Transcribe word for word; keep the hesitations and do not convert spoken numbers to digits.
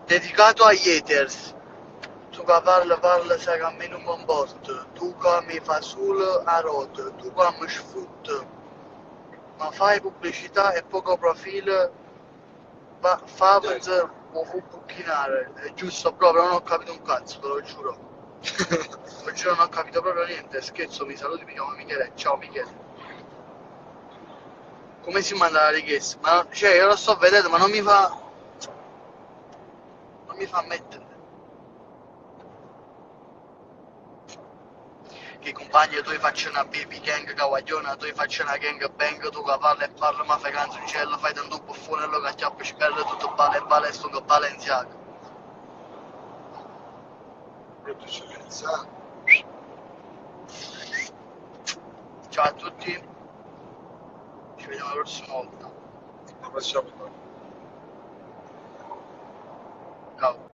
Dedicato agli haters. Tu ca parli parli, sai ca mi nun mi 'mportu, tu ca mi fa sulu a rota, tu ca mi sfrutti, ma fai pubblicità e poco profilo, fa, fa pensare o fu bucchinare, è giusto proprio, non ho capito un cazzo, ve lo giuro. Lo giuro, non ho capito proprio niente, scherzo, mi saluti, mi chiamo Michele, ciao Michele. Come si manda la richiesta? Ma cioè, io lo sto vedendo, ma non mi fa, non mi fa mettere. Che i cumpagni tu faccio una baby gang, caguagliona, tu faccio una gang bang, tu ca parli e parli, ma fai canzoncello, fai tanto buffone, lo cacchiappo sperlo, tutto bale e bale, sto che Balenciaga. Brutto scimmizzà. Ciao a tutti, ci vediamo la prossima volta. La prossima volta. Ciao.